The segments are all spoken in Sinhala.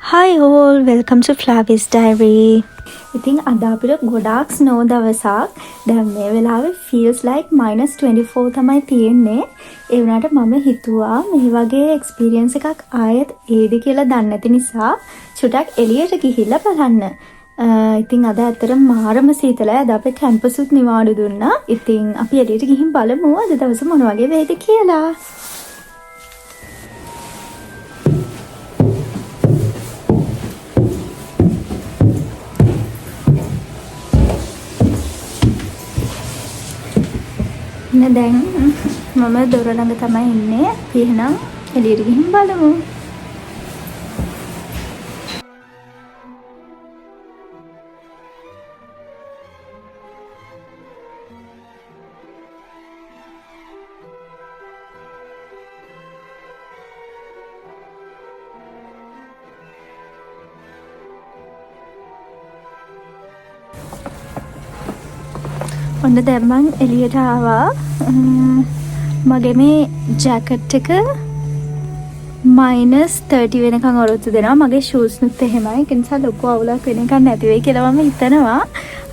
Hi all, welcome to Flavis Diary. ඉතින් අද අපිට ගොඩාක් ස්නෝ දවසක්. දැන් මේ වෙලාවේ feels like -24 තමයි තියෙන්නේ. ඒ වුණාට මම හිතුවා මේ වගේ එක්ස්පීරියන්ස් එකක් ආයෙත් ඒද කියලා දන්නේ නැති නිසා චුටක් එළියට ගිහිල්ලා බලන්න. ඉතින් අද ඇත්තටම මාරම සීතලයි. අද අපේ කැම්පස් උත් නිවාඩු දුන්නා. ඉතින් අපි එළියට ගිහින් බලමු අද දවස මොන වගේ වෙයිද කියලා. ඉන්න දැන් මම දොර ළඟ තමයි ඉන්නේ. අපි එහෙනම් එළියට ගිහින් බලමු. ඔන්න දැන් මං එළියට ආවා. මගේ මේ ජැකට් එක -30 වෙනකන් ඔරොත්තු දෙනවා. මගේ ෂූස් නුත් එහෙමයි. ඒක නිසා ලොකු අවුලක් වෙන එකක් නැති වෙයි කියලා මම හිතනවා.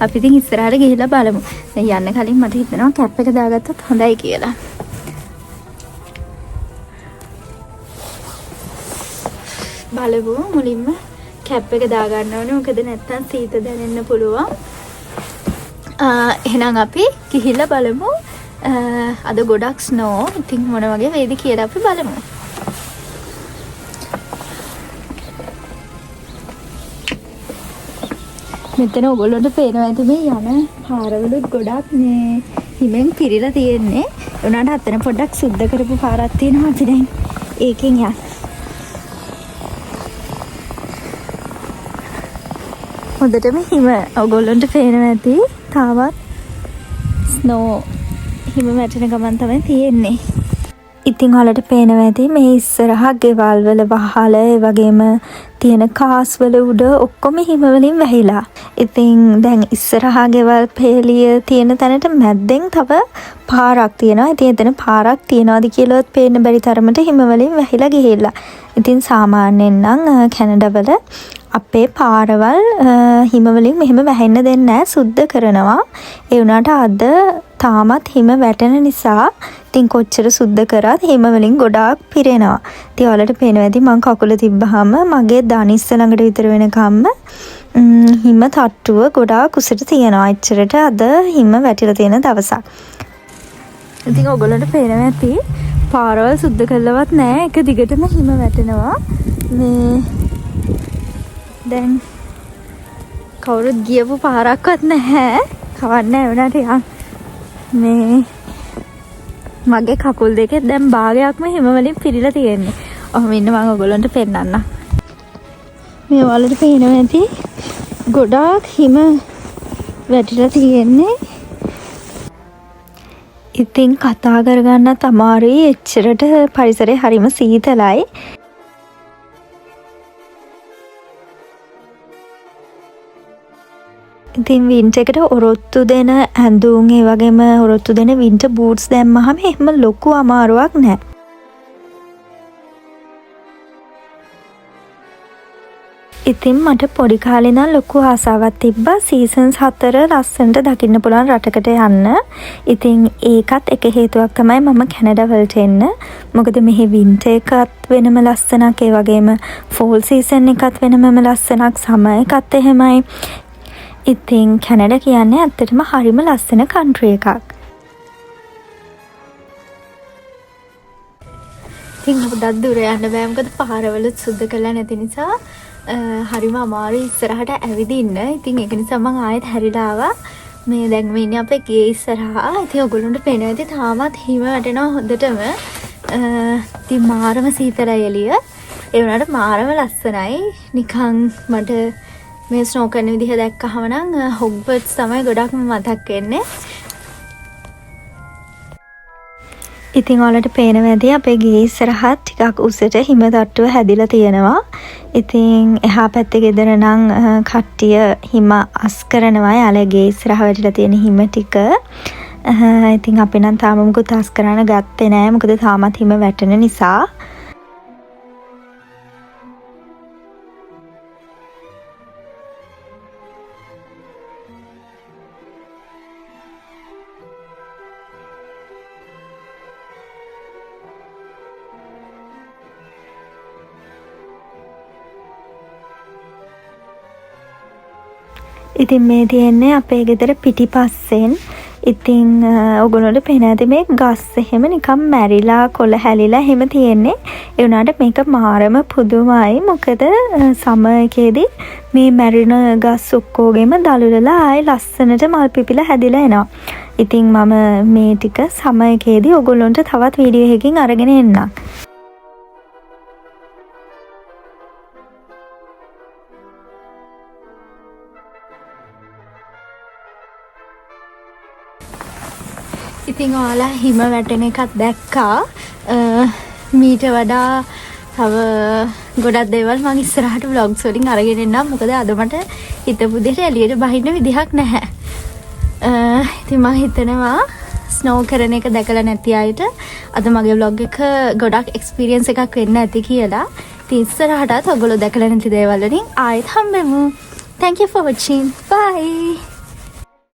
අපි ඉතින් ඉස්සරහට ගිහිල්ලා බලමු. දැන් යන්න කලින් මට හිතෙනවා කැප් එක දාගත්තොත් හොඳයි කියලා. බලමු මුලින්ම කැප් එක දාගන්න ඕනේ. මොකද නැත්තම් සීත දැනෙන්න පුළුවන්. එහෙනම් අපි ගිහිල්ලා බලමු. අද ගොඩක් ස්නෝ. ඉතින් මොන වගේ වෙයිද කියලා අපි බලමු. මෙතන ඔයගොල්ලන්ට පේනවා ඇති මේ යන පාරවලුත් ගොඩක් මේ හිමෙන් පිරීලා තියෙන්නේ. ඒ වුණාට අතන පොඩ්ඩක් සුද්ධ කරපු පාරක් තියෙනවා. අපි දැන් ඒකෙන් යන්න. හොඳටම හිම ඔයගොල්ලන්ට පේනවා ඇති. තාමත් ස්නෝ හිම වැටෙන ගමන් තමයි තියෙන්නේ. ඉතින් ඔයාලට පේනවා ඇති මේ ඉස්සරහා ගෙවල් වල වහල, ඒ වගේම තියෙන කාස් වල උඩ ඔක්කොම හිම වලින් වැහිලා. ඉතින් දැන් ඉස්සරහා ගෙවල් පේලිය තියෙන තැනට මැද්දෙන් තව පාරක් තියෙනවා. ඉතින් එතන පාරක් තියෙනවද කියලාවත් පේන්න බැරි තරමට හිම වලින් වැහිලා ගිහිල්ලා. ඉතින් සාමාන්‍යයෙන් නම් කැනඩා වල අපේ පාරවල් හිම වලින් මෙහෙම වැහෙන්න දෙන්නේ නෑ, සුද්ධ කරනවා. ඒ වුණාට අද තාමත් හිම වැටෙන නිසා ඉතින් කොච්චර සුද්ධ කරත් හිම වලින් ගොඩාක් පිරෙනවා. ඉතින් ඔයාලට පේනවා ඇති මං කකුල තිබ්බහම මගේ දනිස්ස ළඟට විතර වෙනකම්ම හිම තට්ටුව ගොඩාක් උසට තියෙනවා. එච්චරට අද හිම වැටිලා තියෙන දවසක්. ඉතින් ඔයගොල්ලන්ට පේනවා ඇති පාරවල් සුද්ධ කරලවත් නෑ, එක දිගටම හිම වැටෙනවා. මේ දැන් කවුරුත් ගියපු පාරක්වත් නැහැ. කවන්නේ වුණාට යන්. මේ මගේ කකුල් දෙකේ දැන් භාගයක්ම හිම වලින් පිරීලා තියෙන්නේ. ඔහොම ඉන්න මං ඔයගොල්ලන්ට පෙන්නන්නම්. මේ ඔයාලට පේනවා ඇති ගොඩාක් හිම වැටිලා තියෙන්නේ. ඉතින් කතා කරගන්නත් අමාරුයි, එච්චරට පරිසරය හරිම සීතලයි. ඉතින් වින්ටර් එකට ඔරොත්තු දෙන ඇඳුම්, ඒ වගේම ඔරොත්තු දෙන වින්ටර් බූට්ස් දැම්මහම එහෙම ලොකු අමාරුවක් නෑ. ඉතින් මට පොඩි කාලේ ඉඳන් ලොකු ආසාවක් තිබ්බා සීසන්ස් 4 ලස්සනට දකින්න පුළුවන් රටකට යන්න. ඉතින් ඒකත් එක හේතුවක් තමයි මම කැනඩා වලට එන්න. මොකද මෙහි වින්ටර් එකත් වෙනම ලස්සනක්, ඒ වගේම ෆෝල් සීසන් එකත් වෙනමම ලස්සනක්, සමර් එකත් එහෙමයි. ඉතින් කැනඩා කියන්නේ ඇත්තටම හරිම ලස්සන කන්ට්‍රි එකක්. ඉතින් ගොඩක් දුර යන්න බෑ, මොකද පාරවලුත් සුද්ධ කරලා නැති නිසා හරිම අමාරුයි ඉස්සරහට ඇවිදින්න. ඉතින් ඒක නිසා මං ආයෙත් හැරිලා ආවා. මේ දැන් මේ ඉන්නේ අපේ ගේ ඉස්සරහා. ඉතින් ඔයගොල්ලන්ට පේනවා ඇති තාමත් හිම වැටෙනවා හොඳටම. ඉතින් මාරම සීතලයි එළිය. ඒ වුණාට මාරම ලස්සනයි. නිකන් මට මේ ස්නෝ කරන විදිහ දැක්කහම නම් හොග්වර්ට්ස් තමයි ගොඩක්ම මතක් වෙන්නේ. ඉතින් ඔයාලට පේනවා ඇති අපේ ගේ ඉස්සරහත් ටිකක් උසට හිම තට්ටුව හැදිලා තියෙනවා. ඉතින් එහා පැත්තේ ගෙදර නම් කට්ටිය හිම අස් කරනවා. එයාලා ගේ ඉස්සරහ වැටිලා තියෙන හිම ටික. ඉතින් අපි නම් තාම මොකුත් අස් කරන්න ගත්තේ නෑ. මොකද තාමත් හිම වැටෙන නිසා. ඉතින් මේ තියෙන්නේ අපේ ගෙදර පිටිපස්සෙන්. ඉතින් ඔයගොල්ලන්ට පේන ඇති මේ ගස් එහෙම නිකන් මැරිලා කොළ හැලිලා එහෙම තියෙන්නේ. ඒ වුණාට මේක මාරම පුදුමයි. මොකද සමර් එකේදී මේ මැරුණ ගස් ඔක්කොගෙම දළුලලා ආයේ ලස්සනට මල් පිපිලා හැදිලා එනවා. ඉතින් මම මේ ටික සමර් එකේදී ඔයගොල්ලන්ට තවත් වීඩියෝ එකකින් අරගෙන එන්නම්. ඉතින් ඔයාලා හිම වැටෙන එකක් දැක්කා. මීට වඩා තව ගොඩක් දේවල් මං ඉස්සරහට ව්ලොග්ස් වලින් අරගෙන එන්නම්. මොකද අද මට හිතපු විදිහට එළියට බහින්න විදිහක් නැහැ. ඉතින් මං හිතනවා ස්නෝ කරන එක දැකලා නැති අයට අද මගේ ව්ලොග් එක ගොඩක් එක්ස්පීරියන්ස් එකක් වෙන්න ඇති කියලා. ඉතින් ඉස්සරහටත් ඔයගොල්ලෝ දැකලා නැති දේවල් වලින් ආයෙත් හම්බෙමු. Thank you for watching. Bye.